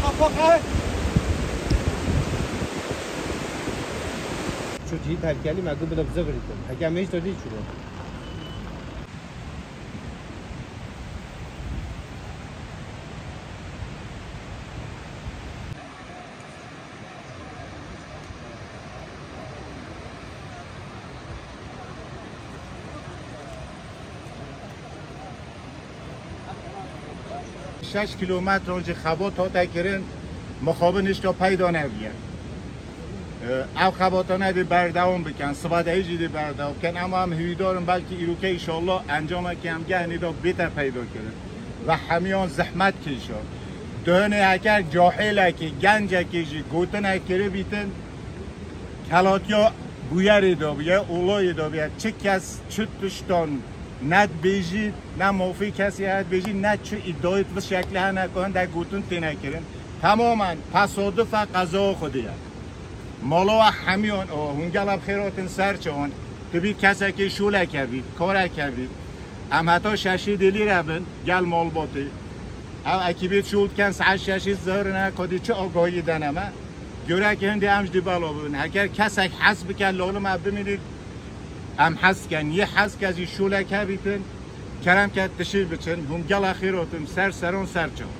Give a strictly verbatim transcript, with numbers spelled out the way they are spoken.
Kapak e. Şu cihî terkelî me gu bide bize girîtin. Heke me işte dî çû. Şeş kîlometran jî xebat hate kirin, mixabin hişka peyda nebiye. Ev xebatane dê berdewam bikin, sibadeyî jî dê berdewam bikin. Ema em hêvîdar in belkî îroke înşallah encamekî em gehnê de bête peyda kirin. Ve hemiyan zehmet kêşa. Duhunê heker cahilekî, gencekî jî gotinek kiribîtin, kelatiya bûyerê de bûye, olayê de bûye. Çi kes, çi tiştan ne dibêjî, ne mafê kesî heye dibêjî, ne çi îdayê di vî şeklê hene ku hindek gotin têne kirin. Temamen tesaduf e, qeza Xwedê ye. Mala we hemiyan, o, hûn gela bi xêr hatin ser çawan. Tu bî kesekê şoleke bî, kareke bî. Em heta şeşê dê lîre bin, gel malbatê. Ev ekîbê şol dikin, saet şeşê zehirine, kadî çi agahiyê dene me. Göre ki hindê em ji dî bela bibin. Heger kesek hez bike, lalim ev bimînî, em hez dikin. Yê hez ke jî şoleke bîtin, kerem ke tişî biçin. Hûn gela xêr hatin, ser seran ser çawan.